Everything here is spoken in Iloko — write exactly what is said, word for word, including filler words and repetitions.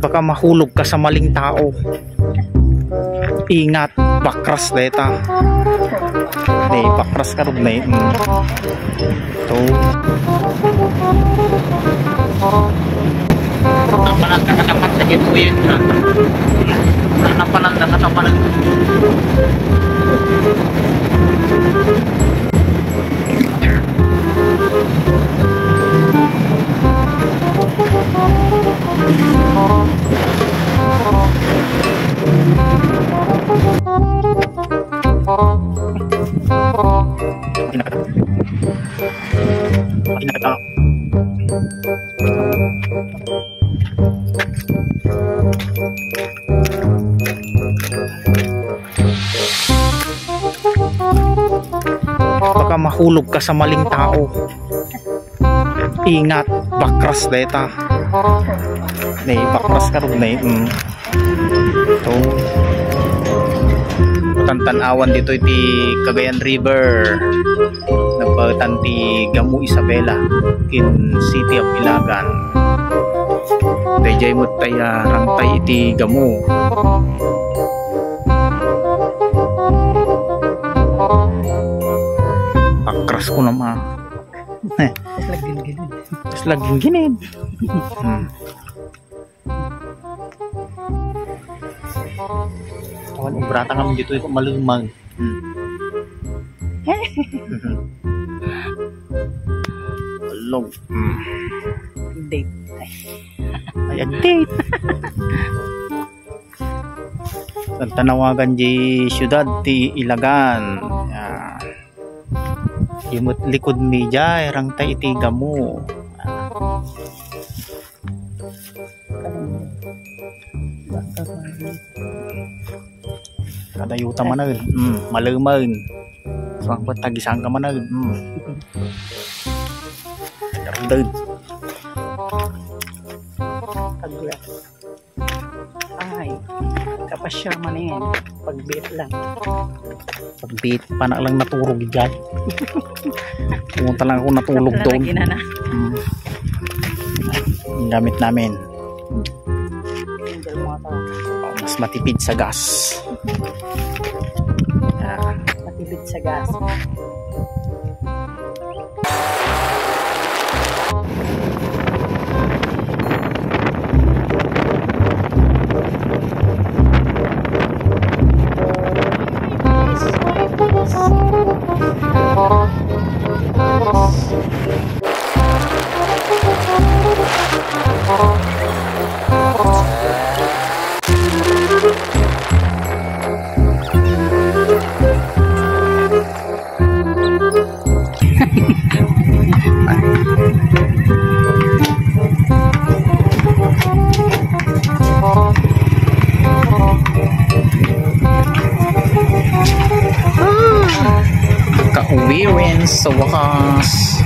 Baka mahulog ka sa maling tao. Ingat, bakras deta. Nay, bakras ka rugna, eh. Mm. Ito. Napanan ka, napanan ka, napanan ka, napanan ka. Baka mahulog ka sa maling tao. Ingat, bakras deta. Nay, bakras ka rugna, eh. Mm. Ito. Tan-awan ditoy ti Cagayan River. Nagbaetan ti Gamu Isabela ken City of Ilagan. Daydiay met tay, ah, rangtay iti Gamu. Bakras ko naman. Mas laging gini. Mas laging gini. Hmm. Awan, obrata kami dito, ito malumang. Hmm. Along. Hmm. Date. Ay, ang date. Nagtanawagan di syudad ti Ilagan. Ah. Imut likud mi jay, rangtay iti Gamu. Ah. Kadayuta manen. Mm, malumen. So, ang tagisang ka manen. Mm. Garden. Ay, kapasya man yan. Pagbit lang. Pagbit, panak lang naturog dyan. Pumunta lang ako natulog doon. Lagi na na. Hmm. Ang gamit namin. Single motor. Mas matipid sa gas. Ah. Matipid sa gas. Kauwi rin sa wakas.